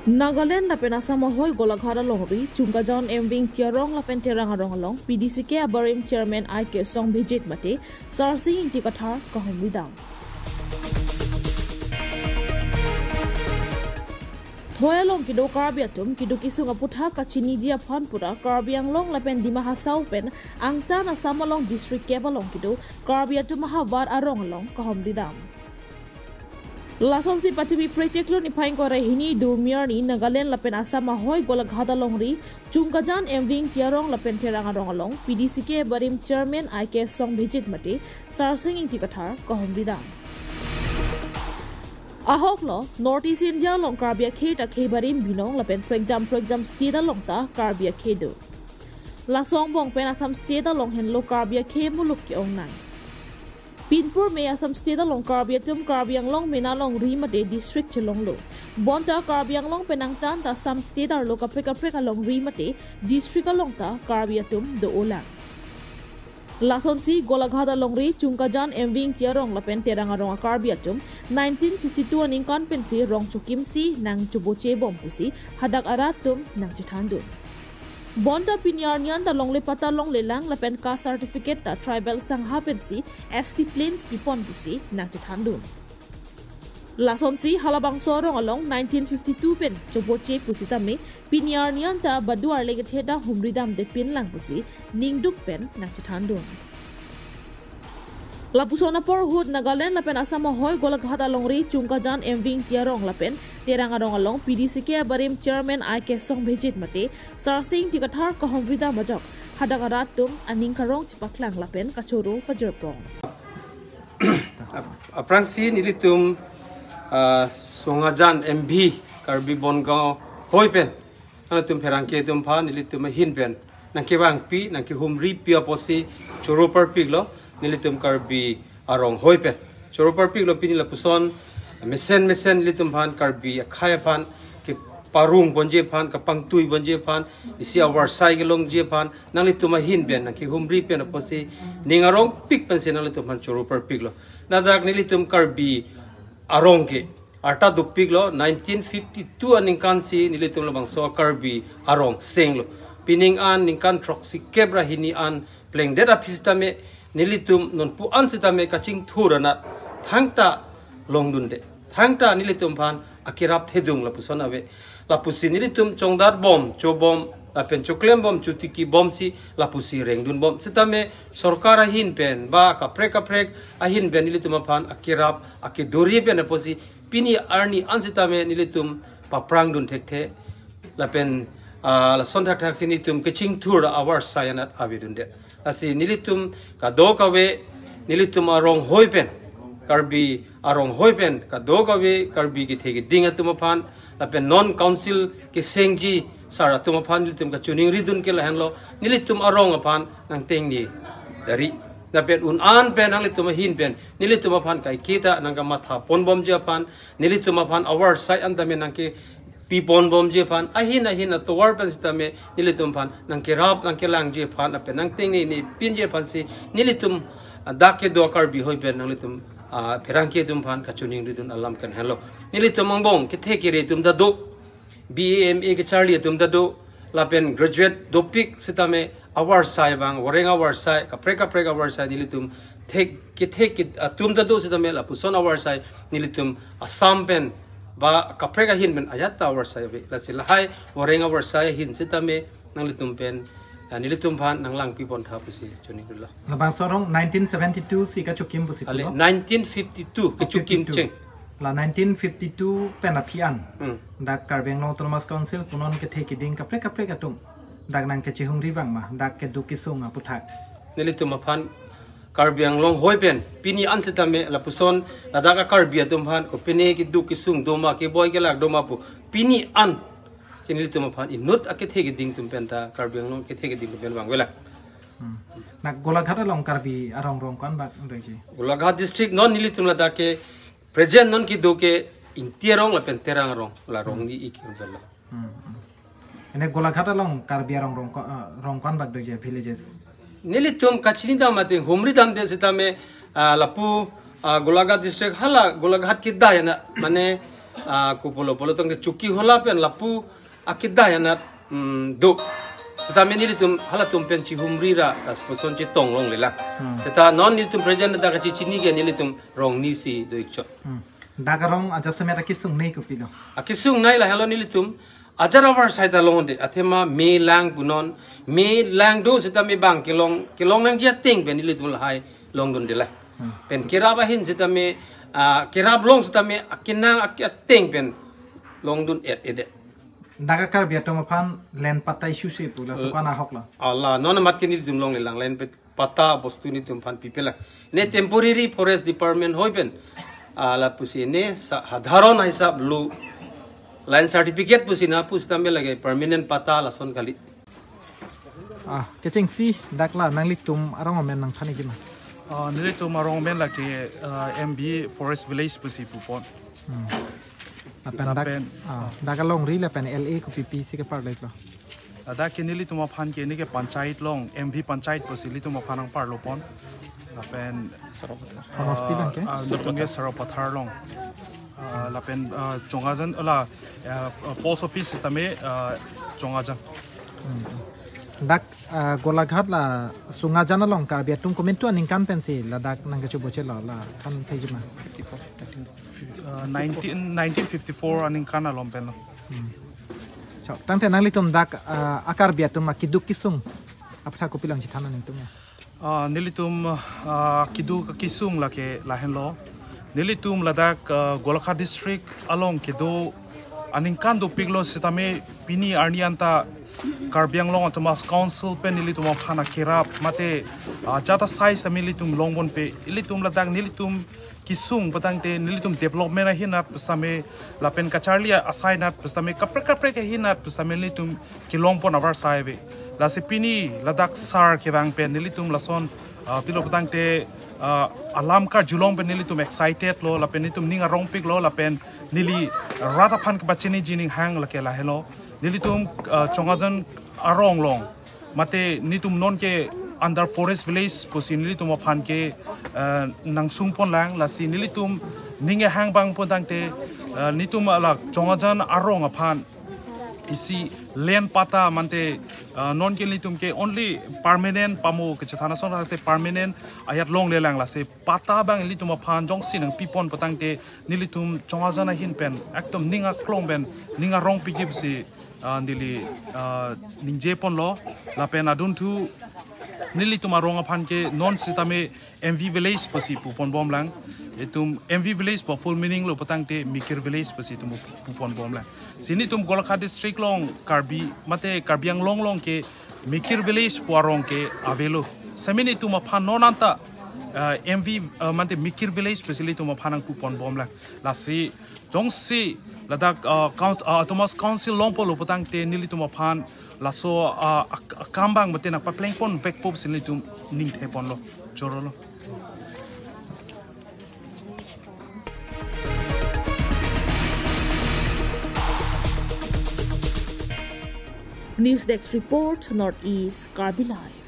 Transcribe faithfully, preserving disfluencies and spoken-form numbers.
Nagaland lapen Assam ahoi Golaghat alongri Chungkajan, M V Ingti arong lapen Terang arong along P D C K abarim Chairman I K Songbhijit mate Sarsing Ingti Kathar kahumri dam. Thoi along kedo Karbi atum keduk kesung aputhak kachiniji aphan pura Karbi Anglong lapen Dima Hasao pen angtan Assam along district kep along kedo Karbi atum ahavar arong along kahumri dam. Lasonsi patumi Precheklo niphai ingkoi ra hini durmi arni Nagaland lapen Assam ahoi Golaghat alongri Chungkajan, M V Ingti arong lapen Terang arong along P D C K abarim Chairman I K Songbhijit mate Sarsing Ingti Kathar kahumri dam. Ahoklo, North East India along Karbi akhei ta khei barim binong lapen prekjam prekjam state along ta Karbi akhei do. Laso angbong pen Assam state along henlo Karbi akhei muluk ke-ongnei. Pinpur me Assam state along Karbi atum Karbi Anglong mena alongri mate district chelonglo. Bonta Karbi Anglong pen angtan ta Assam state arlo kaprek kaprek alongri mate district along ta Karbi atum do-olang. Lasonsi Golaghat alongri Chungkajan, M V Ingti arong lapen Terang arong a-Karbi atum nineteen fifty-two aningkan pensi rong chokimsi nangchoboche bom pusi hadak arat atum nangchethandun. Bonta pini arni an ta longle patta longlelang lapen caste certificate ta tribal sangha pensi S T plains pipon pusi nangchethandun. Lasonsi halabangso arong along nineteen fifty-two pen choboche pusitame pini arni an ta badu arle kethe ta humri damde pinlang pusi ningduk pen nangchethandun. Lapuson apor ahut Nagaland lapen Assam ahoi Golaghat alongri Chungkajan, M V Ingti arong lapen Terang arong along P D C K abarim Chairman I K Songbhijit mate Sarsing Ingti Kathar kahumri dam ajok hadak arat atum aning karong chepaklang lapen kachoro pajirpon. Ap-, aphrangsi nelitum, ah, Chungkajan M V Karbi Bongaon ahoi pen nangtum pherangke atum aphan nelitum ahin pen nangkevangpi, nangkehumripi apotsi choro parpiklo nelitum Karbi arong ahoi pen. Choro parpiklo pini lapuson mesen mesen nelitum aphan Karbi akhei aphan keparong ponji aphan, kapangtui ponji aphan, isi avarsai kelongji aphan nanglitum ahin pen nangkehumri pen apotsi ning arongpik pensi nanglitum aphan choro parpiklo. Ladak nelitum Karbi arong ke arta dopiklo, nineteen fifty-two aningkansi nelitum labangso Karbi arong senglo. Pining an ningkan throksi kep ra hini an plengdet aphi sitame nelitum nonpu an sitame kachingthur anat thangta longdunde. Thangta nelitum aphan akerap thedung lapuson ave. Lapusi nelitum chongdat bom, chobom, lapen choklem bom, chotiki bomsi lapusi rengdun bom. Sitame sorkar ahin pen ba kaprek kaprek ahin pen nelitum aphan akerap akedori pen apotsi pini arni an sitame nelitum paprangdun thekthe lapen, ah, lason thakthaksi nelitum kachingthur avarsai anat avedunde. Lasi nelitum kadokave nelitum arong ahoi pen, Karbi arong ahoi pen kadokave Karbi kethe keding atum aphan lapen non council kesengji sar atum aphan nelitum kachiningridun ke lahenlo, nelitum arong aphan nangtengne dari. Lapen un an pen nanglitum ahin pen nelitum aphan kaiketa nangkamatha ponbomji aphan, nelitum aphan avarsai an tame nangkepi ponbomji aphan, ahin ahin atovar pen sitame nelitum aphan nangkerap nangkelangji aphan lapen nangtengnepinji aphansi nelitum, ah, dak kedo Karbi ahoi pen nanglitum, ah, pherangke atum aphan kachiningridun alam ke lahenlo. Nelitum angbong kethe kere atum ta do, B A M A kecharli atum ta do, lapen graduate dopik sitame avarsai abang, voreng avarsai, kaprek kaprek avarsai nelitum thek, kethek ke atum ta do sitame lapuson avarsai nelitum Assam pen ba kaprek ahin pen ajat ta avarsai ave. Lasi lahai voreng avarsai ahin sitame nanglitum pen, ah, nelitum aphan nanglangpi pontha pusi chininglo. Labangso arong nineteen seventy-two si kachokim pusi Ale pulo. nineteen fifty-two kechokim fifty-two. Cheng. La nineteen fifty-two pen aphi an. Hmm. Dak Karbi Anglong Autonomous Council punon kethe keding kaprek kaprek atum dak nangkachihumri abang ma, dak keduk kesung aputhak. Nelitum aphan Karbi Anglong ahoi pen pini an sitame lapuson ladak a-Karbi atum aphan kopine keduk kesung doma, keboi kelak doma pu pini an ke nelitum aphan inut akethe keding atum pen ta Karbi Anglong kethe keding atum pen vangvelang. Hmm. Dak Golaghat along Karbi arong rong ko-an bak doji? Golaghat district non nelitum ladak ke present non kedo ke Ingti arong lapen Terang arong, la rong ni ik bela. Hmm, hmm. Ene Golaghat along Karbi arong rong ko-, eh, rong ko-an bak doji villages? Nelitum kachini dam ating humri damde sitame, ah, lapu, ah, Golaghat district hala Golaghat kedai na mane Ah, kopilo pulo tangte Chokihola pen lapu akedai anat, mm, do. Setame nelitum halatum pen chihumri ra, ah, puson chetong longle lang. Hmm. Seta non nelitum present dak kachechini ke nelitum rong ni si do-ik chot. Hmm. Dak arong ajasemet akesung nei kopilo? Akesung nei lahelo nelitum ajar avarsai ta longde, athema me lang punon, me lang do setame bang kelong, kelong nangji ateng pen nelitum lahai longdunde lang. Hmm. Pen kerap ahin setame, ah, kerap long setame akenang ak-, ateng pen longdun-et-edet. Dak a Karbi atum aphan land patta issue si pu laso Eh. kan ahok lo. Ala, non amat ke nelitum longle lang, land pet-, patta bostu nelitum aphan pipe lang. Ne temporary forest department hoi pen, ah, lapusi ne sa-, sadharon hisap lo land certificate pusi nangpu setame lake permanent patta lason kali. Ah, kechengsi dak la nanglitum arong amen nangthan-ikji ma? Ah, nelitum arong amen lake, ah, M V Forest Village pusi pupon. Hmm. Lapen dak, Lapen, ah, ah. dak alongri lapen L A kopi-pi si keparlo-iklo? Ladak ke nelitum aphan ke neke panchayat along, M V panchayat pusi nelitum aphan nangparlopon. Lapen, Honosti ah, abang ke? ah, nelitum ke Sarupathar along. Ah, lapen, ah, Chongajan, la, ah, post office setame, ah, Chongajan. Hmm. Dak, ah, Golaghat la Sungajan along Karbi atum komantu aningkan pensi ladak nangkachobochelo, la than theji ma? Ah, nineteen, nineteen fifty-four aningkan along pen lo. Hmm. So, tangte nanglitum dak, ah, a Karbi atum akeduk kesung aphan kopilo nangchethan nangtum ya? Ah, nelitum, ah, keduk kesung lake lahenlo. Nelitum ladak, ah, Golaghat district along kedo aningkan dopiklo setame pini arni anta Karbi Anglong Autonomous Council pen nelitum aphan akerap mate, ah, jata size ami nelitum longponpe, ilitum ladak nelitum kesung pu tangte nelitum development ahin anat pusitame lapen kacharli asai anat pusitame kaprek kaprek ahin anat pusitame nelitum kelongpon avarsai ave. Lasi pini ladak sar kevang pen nelitum lason, ah, pilo pu tangte, ah, alam karjulong pen nelitum excited lo, lapen nelitum ning arongpiklo, lapen neli rat aphan kepachiniji ning hang lake lahelo. Nelitum, ah, Chongajan arong along mate nelitum non ke under forest village pusi nelitum aphan ke, ah, nangsungpon lang, lasi nelitum ning kehang abang pu tangte, ah, nelitum la Chongajan arong aphan isi land patta mate, ah, non ke nelitum ke only permanent pamo kechethan ason se permanent ajat longle lang, lasi patta abang nelitum aphan jongsi nangpipon pu tangte nelitum Chongajan ahin pen ekdom ning aklong pen ning arongpikji pusi, ah, neli, ah, ningjeponlo. Lapen adunthu nelitum arong aphan ke non setame M V village pusi puponbom lang. Itum M V village pu full meaning lo pu tangte Mikir village pusi itum puponbom lang. Si nelitum Golaghat district along Karbi mate Karbi Anglong along ke Mikir village pu arong ke avelo. Setame nelitum aphan non anta, ah, M V, ah, mate Mikir village pusi nelitum aphan nangpuponbom lang. Lasi jongsi ladak, ah, count-, ah, Autonomous Council longpo lo pu tangte nelitum aphan laso, ah, ak-, akam abang mate nangpaplengponvekpo pusi nelitum ning theponlo, chorolo. News Desk Report, North East Karbi Live.